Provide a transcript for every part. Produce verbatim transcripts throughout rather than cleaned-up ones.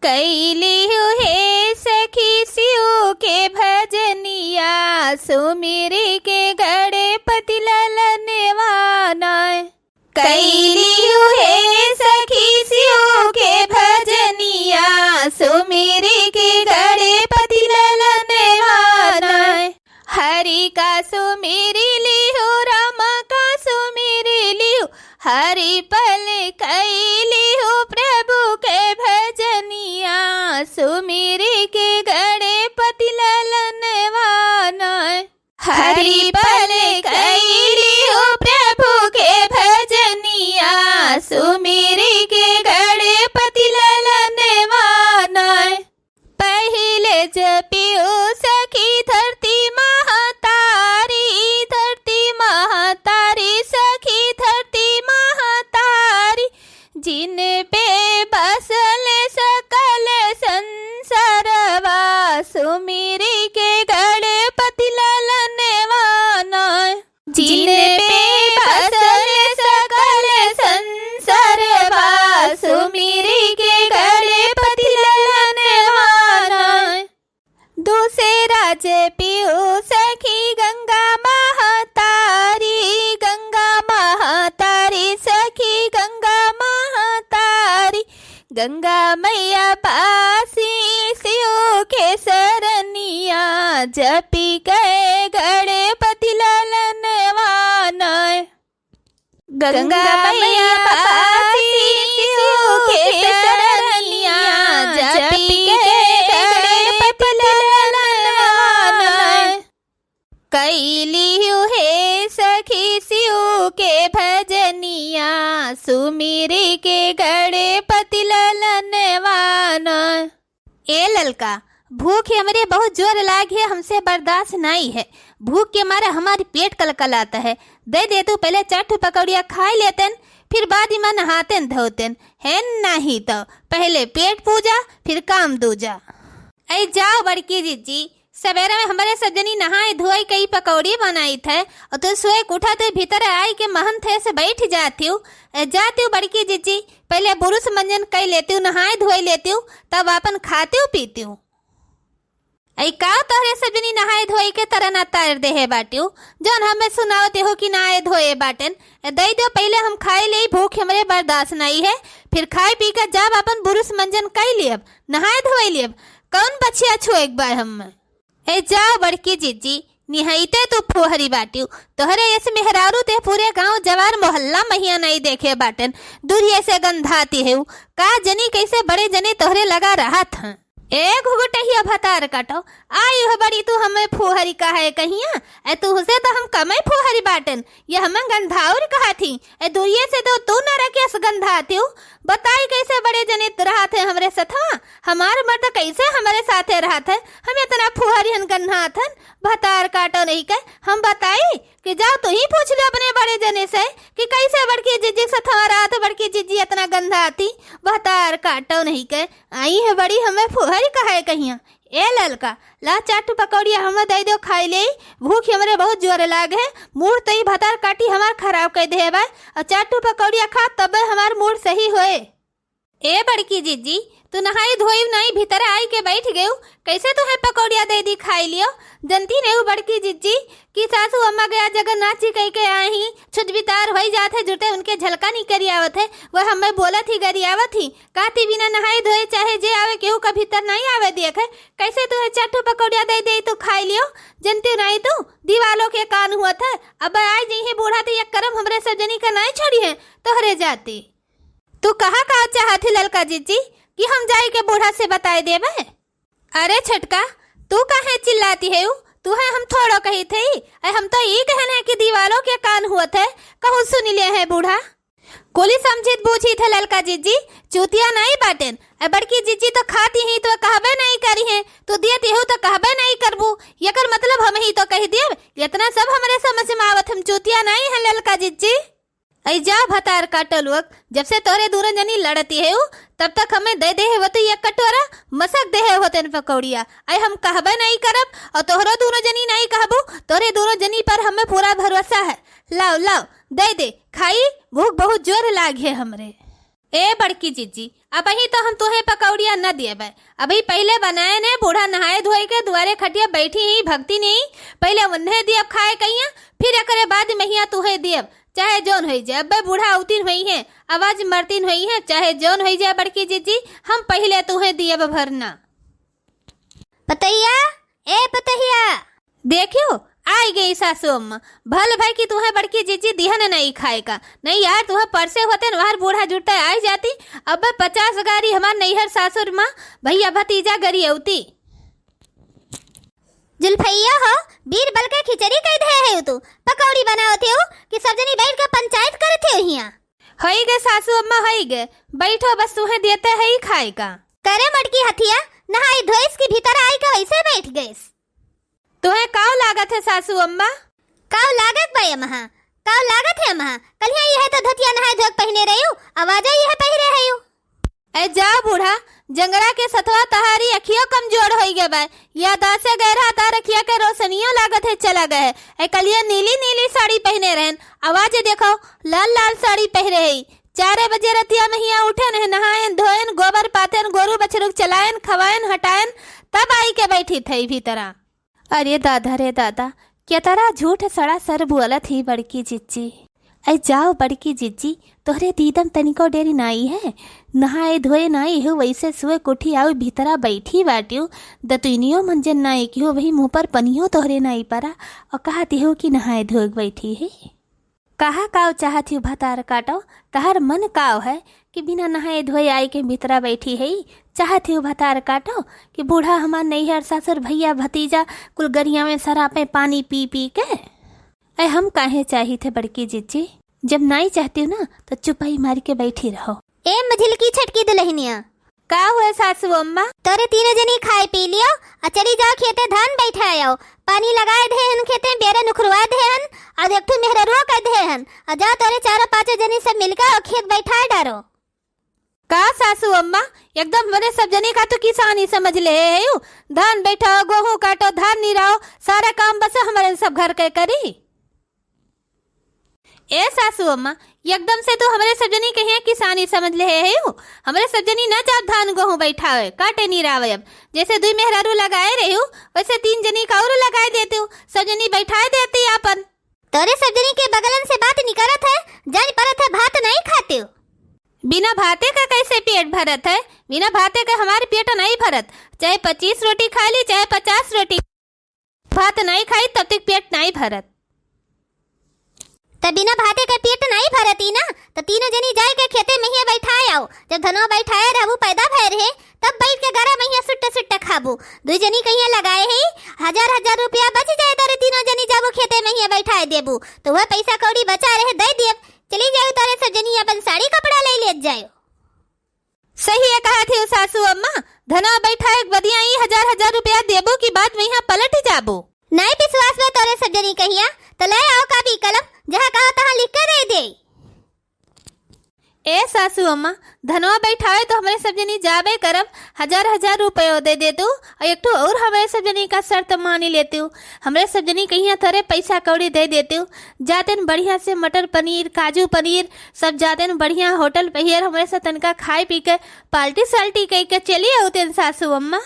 कैलिहु हे सखी शिव के भजनिया, सुमिरि के गणपति ललनवा ना। कैलिहु हे सखी शिव के भजनिया, सुमिरि के गणपति ललनवा ना। हरि का सुमिरि लिहु, राम का सुमिरि लिहु, हरि पल कैलिहु प्रभु के भजनिया, सुमिरि के गणपति ललनवा ना। हरि पल कैलिहु प्रभु के भजनिया, सुमिरि के गणपति ललनवा ना। पहिले जपिउ सखी धरती महतारी, धरती महतारी सखी धरती महतारी, जिन पे बसल सकल संसारवा, सुमिरि के गणपति ललनवा ना। जिन पे बसल सकल संसारवा, सुमिरि के गणपति ललनवा ना। दूसरा जपिउ सखी गंगा महतारी, गंगा महतारी सखी गंगा महतारी, गंगा मैया पासी शिव के सरनिया, जपि के गणपति ललनवा ना। गंगा मैया पासी शिव के सरनिया, जपि के गणपति ललनवा ना। कैलिहु हे सखी शिव के भजनिया, सुमिरि के गणपति ललनवा ना। ए ललका, भूख हमरे बहुत जोर लाग है, हमसे बर्दाश्त नाई है। भूख के मारे हमारी पेट कलकलात है। दे दे तू, पहले चार ठो पकौड़िया खाई लेतेन, फिर बाद में नहातेन धोतेन। है नाहीं तो पहले पेट पूजा, फिर काम दूजा। ऐ जाओ बड़की जिज्जी, सवेरे में हमरे सब जनी नहाए धोए के ई पकौड़ी बनाइत है, और तू सोए के उठा, तू भीतर आई के महन थे से बैठ जातिउ। ए, जातिउ बड़की जिज्जी, पहले बुरुस मंजन कई लेतिउ, नहाए धोए लेतिउ, तब आपन खातिउ पीतिउ। ऐ का तोहरे सब जनी नहाए धोए के तरना तार देहे बाटिउ, जौन हमें सुनावत हो कि नहाए धोए बाटेन। ए, दई दो, पहले हम खाए लेई, भूख हमरे बर्दाश्त नाई है, फिर खाए पी के जब आपन बुरुस मंजन कई लियब, नहाए धोए लियब, कौन बछिया छुए के बा हमें? ए जाओ बड़की जिज्जी, निहाइते तू फुहरी बाटिउ। तोहरे ऐसे मेहरारू ते पूरे गांव जवार मोहल्ला महिया नाई देखे बाटेन। दूरिये से गंधाती हेउ। का जनी कैसे बड़े जने तोहरे लगा रहत हैं। ए घुघुटहिया भतार काटो, आई हो बड़ी तू हमें फुहरी कहे कहिया। ए तुहसे तो हम कमे फुहरी बाटेन, ये हमें गंधाउर कहा थी। ए दूरिये से तो तू नरक यस गंधातिउ। बताई कैसे बड़े जने रहत हैं हमरे सथवा। हमार मर्द कैसे हमरे साथे रहत है, हम इतना फुहरियन गन्हात हन। भतार काटो नहीं के, हम बताई कि जाओ तू ही पूछ लो अपने बड़े जने से कि कैसे बड़की जिज्जी के सथवा रहत है, बड़की जिज्जी इतना गंधाती। भतार काटो नहीं के, आई है बड़ी हमें फुहरी कहे कहिया। ए ललका, ला चार ठो पकौड़िया हमें दे दो खाई ले, भूख हमरे बहुत जोर लाग है। मूड तो ई भतार काटी हमार खराब कर दे बा, और चार ठो पकौड़िया खा तबे हमार मूड सही होए। ए बड़की जिज्जी, तू नहाई धोई नाई, भीतर आई के बैठ गयू, कैसे तुहे पकौड़िया दे दी खाई लियो? जनती नेहू बड़की जिज्जी कि सासू अम्मा गया जगन्नाथ जी कह के आई ही, छुजबितार होई जात है, जुटे उनके झलका नहीं करी आवत है, वह हमें बोलत ही गरियावत ही, कहती बिना नहाई धोए चाहे जे आवे केहू का भीतर नहीं आवे देख है, कैसे तुहे चार ठो पकौड़िया दे दे तू खाई लियो? जनती नहीं तू दीवालों के कान हुआ था, अब आई जी है बूढ़ा तो एक करम हमरे सब जनी का नहीं छोड़ी है तोहरे जाती। तू कहा का चाहत ही ललका जिज्जी कि हम जाई के बूढ़ा से बताए देबे? अरे छोटका, तू काहे चिल्लाती है? तू है हम थोड़ो कही थे, ऐ हम तो ई कहन है कि दीवालों के कान हुआ थे, कहूँ सुन ले है बूढ़ा। कुली समझित बूझित है ललका जिज्जी, चूतिया नहीं बाटेन। ऐ बड़की जिज्जी तो खाती ही तो कहबे नहीं करी है, तू दियती हो तो कहबे नहीं करबू, यकर मतलब हम ही तो कह दियब। इतना सब हमरे समझ में आवत, हम चूतिया नहीं है ललका जिज्जी। ऐ जा भतार काटो लोग, जब से तोरे दूनो जनी लड़ती है उ, तब तक हमें दे दे है वो तो एक कटोरा, मसक दे है होतेन पकौड़िया। ऐ हम कहबे नहीं करब और तोहरो दूनो जनी नहीं कहबू, तोरे दूनो जनी पर हमें पूरा भरोसा है। लाओ लाओ दे दे खाई, भूख बहुत जोर लाग है हमरे। ए बड़की जिज्जी, अबहीं तो हम तुहें पकौड़िया न दियब। अबहीं पहिले बनाए ने, बूढ़ा नहाए धोए के दुआरे खटिया बैठी ही, भगती नहीं। पहिले उन्हें दियब खाए कहिया, फिर एकरे बाद महिया तुहें दियब। चाहे जौन होई जाए, अब्बे बूढ़ा अउतीन होई हैं, आवाज मरतीन होई हैं, चाहे जौन होई जाए बड़की जिज्जी, हम पहिले तुहें दियब भरना। पतैया, ए पतैया। देखियो, आई गई सासू अम्मा। भल भाई कि तुहें बड़की जिज्जी दिहन नहीं खाए का। नहीं यार, तुहें परसे होते न वहर बूढ़ा जुटता आई जाती। अब पचास गारी हमार नैहर सासुर माँ, भैया भतीजा गरी अउती। जुल्फैया हो, बीरबल के खिचड़ी कह दे है तू। पकौड़ी बनावत हो कि सब जनी बैठ के पंचायत करत हो हिया? होई गे सासू अम्मा, होई गे। बैठो, बस तुहें देते है ही खाए का। करे मटकी हथिया, नहाई धोइस की भीतर आई के वैसे बैठ गइस। तुहें काव लागत है सासू अम्मा? काव लागत बा अम्मा? काव लागत है अम्मा? कलिया यह तो धोतिया नहाए धोए के पहिने रही हूँ, आवाजा यह पहिरे है यू। ए जाओ बूढ़ा, जंगरा के सथवा तहारी अखियो कमजोर होई गए बा। यादासे गैरहा तार अखिया के रोशनियो लागत है चला गए है। ए कलिया नीली नीली साड़ी पहिने रहन, आवाज देखो, लाल लाल साड़ी पहिरे है। चारे बजे रतिया में हिया उठेन है, नहाएन धोएन, गोबर पातेन, गोरू बछरू के चलाएन, खवाएन हटाएन, तब आई के बैठी थई भीतरा। अरे दादा रे दादा, केतरा झूठ सड़ासर बोलत ही बड़की जिज्जी। ऐ जाओ बड़की जिज्जी, तोहरे दीदम तनिको डेरी नाई है। नहाए धोए नाई हो, वैसे सुए कोठी आउ भीतरा बैठी बाटियो। दतुइनियो मंजन नाई की हो, वही मुँह पर पनियो तोहरे नाई परा। और कहती हो कि नहाए धोए बैठी है। कहा काव चाहत हिउ भतार काटो, तहर मन काव है कि बिना नहाए धोए आई के भीतरा बैठी है? चाहत हिउ भतार काटो कि बूढ़ा हमार नैहर सासुर भैया भतीजा कुल गरिया में सरापे पानी पी पी के? ऐ हम काहे चाहित है बड़की जिज्जी? जब नाई चाहती हो ना तो चुपाई मार के बैठी रहो। ए मझिलकी छटकी दुलहिनिया, का हुए सासू अम्मा? तोरे तीनों जनी खाए पी लियो, आ चली जाओ खेते धान बैठाए आओ। पानी लगाए दे हन खेते, बेरे नुखरुआ दे हन, और एक ठो मेहररुआ कर दे हन, और जाओ तोरे चारों पांचों जनी सब मिलकर और खेत बैठाए डारो। का सासू अम्मा, एकदम हमरे सब जनी का तो किसानी समझ ले है यू। धान बैठाओ, गोहूं काटो, धान निराओ, सारा काम बस हमरे सब घर के करी। ए सासू अम्मा, एकदम से तू हमरे सब जनी कहिया किसानी समझ ले है यू। हमरे सब जनी ना जाब धान गोहूं बैठावे, काटे निरावे। अब जैसे दुई मेहरारू लगाए रही हूँ, वैसे तीन जनी का और लगाए देती हूँ, सब जनी बैठाए देती आपन। तोरे सब जनी के बगलन से बात निकलत है, जान परत है भात नहीं खाते हो। बिना भाते का कैसे पेट भरत है? बिना भाते का हमारे पेट नहीं भरत, चाहे पच्चीस रोटी खा ली, चाहे पचास रोटी। भात नाई खाई तब तक पेट नाई भरत। त बिना भाते के पेट नाई भरत ही ना, त तीनों जनी जाए के खेते में ही बैठाए आओ। जब धनवा बैठाए रहबू पैदा भय रहे, तब बैठ के गरम में ही सुट्टे सुट्टे खाबू। दुई जनी कहिया लगाए है, हजार हजार रुपया बच जाए तोरे तीनों जनी जाबू खेते में ही बैठाए देबू, तो वह पैसा कौड़ी बचा रहे दे दिए, चली जाए तोरे सब जनी अपन साड़ी कपड़ा ले ले जाए। सही है कहत हिउ सासू अम्मा, धनवा बैठाए के बदिया ई हजार हजार रुपया देबू की बाद में यहाँ पलट जाबू। नाई विश्वास बा तोरे सब जनी कहिया, तो ले आओ कापी कलम, जहाँ कहो तहाँ लिख के दे दे। ए सासू अम्मा, धनवा बैठाए तो हमरे सब जनी जाबे करब, हजार हजार रुपयो दे देतू, और एक ठो और हमरे सब जनी का शर्त मानी लेतू। हमरे सब जनी कहिया थोरे पैसा कौड़ी दे देतू, जातेन बढ़िया से मटर पनीर, काजू पनीर, सब जातेन बढ़िया होटल पहियर हमरे से तनका खाए पी के पार्टी साल्टी कई के चली अउतेन सासू अम्मा।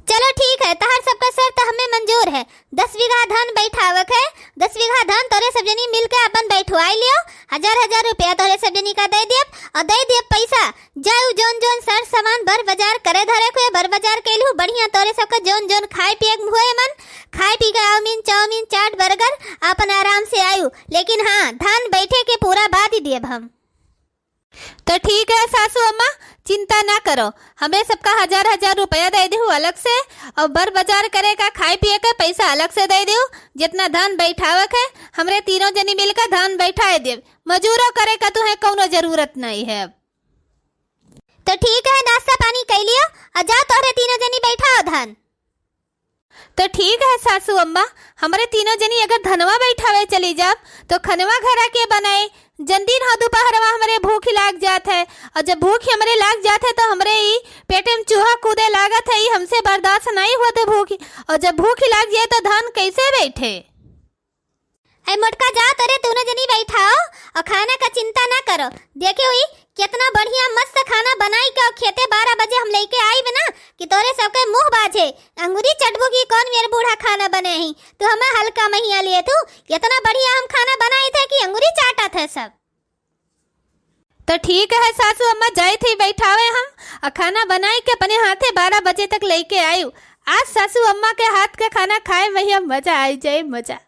चलो ठीक है, तहर सबका शर्त हमें मंजूर है। दस बीघा धान बैठावक है, दस बीघा धान तोरे सब जनी मिल के अपन बैठवाई लियो, हजार हजार रुपया तोरे सब जनी का दे दियब और दे दियब पैसा। जाऊ जौन जौन सर सामान बर बाजार करे धरे के हुए, बर बाजार कैलू बढ़िया तोरे सबका जौन जौन खाए पिए के हुए मन, खाए पी के आओ मीन चाउमीन चाट बर्गर अपन आराम से आयु। लेकिन हाँ, धान बैठे के पूरा बाद ही दियब हम। तो ठीक है सासू अम्मा, चिंता ना करो, हमरे सबका हजार हजार रुपया दे देहू अलग से, और बर बाजार करे का खाए पिए का पैसा अलग से दे देहू। जितना धान बैठावक है, हमरे तीनों जनी मिलकर धान बैठाए देब, मजूरो करे का तुहें कौनो जरूरत नहीं है अब। तो ठीक है, नाश्ता पानी कर लियो, और जाओ तोहरे तीनों जनी बैठाओ धान। तो ठीक है सासू अम्मा, हमरे तीनों जनी अगर धनवा बैठावे चली जाब, तो खनवा घरा के बनाए? जन दिन हो दोपहरवा हमरे भूख लाग जात है, और जब भूख हमरे लाग जात है, तो हमरे ई पेटे में चूहा कूदे लागत है, ई हमसे बर्दाश्त नहीं होत है भूख, और जब भूख लाग जाए, तो धान कैसे बैठे? ऐ मोटका, जाओ, तोरे दूनो जनी बैठाओ और खाना का चिंता ना करो। देखे हुई, कितना बढ़िया मस्त खाना बनाई के और खेते बारह बजे हम लेके आइब ना कि तोरे सबके मुँह बाझे, अंगुरी चटबू की कौन मेर बूढ़ा खाना बने ही। तू हमें हल्का महिया लिए तू, इतना बढ़िया हम खाना बनाई थे कि अंगुरी चाटा थे सब। तो ठीक है सासू अम्मा, जाइत ही बैठावे हम, और खाना बनाई के अपने हाथे बारह बजे तक लेके आयु। आज सासू अम्मा के हाथ के खाना खाए में ही हम मजा आई जाए, मजा।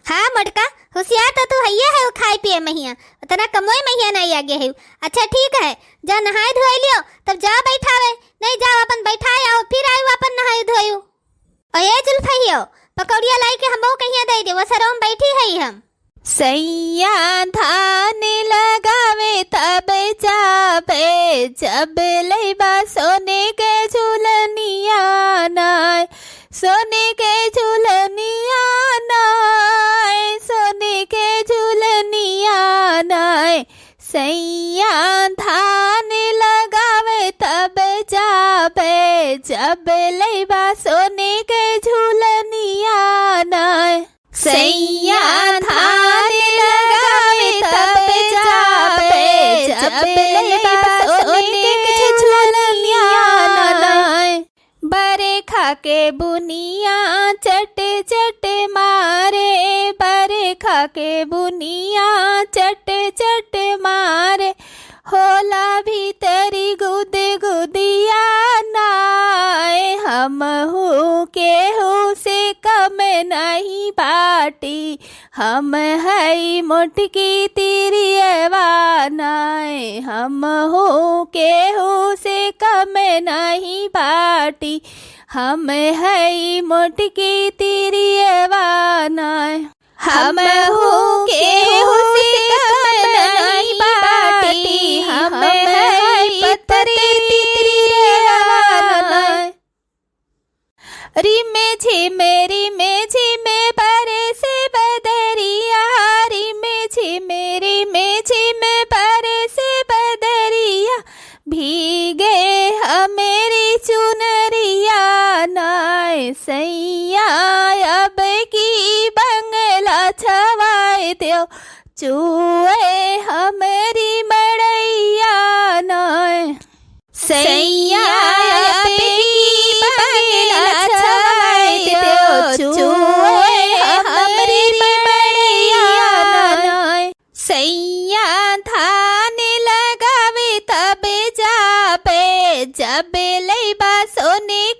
हाँ मोटका, होशियार तो तू हइये है, खाए पिए महिया, उतना कमोए महिया नहीं आगे है। अच्छा ठीक है, जा नहाए धोए लियो, तब जा बैठावे। नहीं, जाओ अपन बैठाए आओ, फिर आयु अपन नहाए धोयु। ओ ए जुल्फहियो, पकौड़िया लाई के हमहू कहिया दे दे, वो सरोम बैठी है हम। सैया धान लगावे तब जाबे, जब लैबा सोने के झुलनिया नाय, सोने के झुलनिया नाय, सोने के झुलनिया नाय। सैया धान लगावे तब जाबे, जब लैबा सोने के झुलनिया नाय। सैया धान लगावे तब जाबे, जब लैबा सोने के झुलनिया नाय। बरखा के बुनिया चट चट मारे, बरखा के बुनिया चट चट मारे, होला भीतरी गुद गुदिया नाय। हमहू केहू से कम नहीं बाटी, हम हई मोटकी तिरियवा नाय, हमहू केहू से कम नहीं बाटी, हम हई मोटकी तिरियवा नाय। हमहू केहू से कम नहीं बाटी, हम हई पतरी तिरियवा नाय। रिमे झिमे, रिमे झिमे बरसे बदरिया, रिमे झिमे, रिमे झिमे बरसे बदरिया, भीगे हमारी चुनरिया नाय। सैया अब की बंगला छवाए देव, चुए हमारी मड़ैया नाय। सैया अब की बंगला छवाए देव, चुए हमरी मड़ैया नाय। सैया धान लगावे तब जाबे, जब लैबा सोने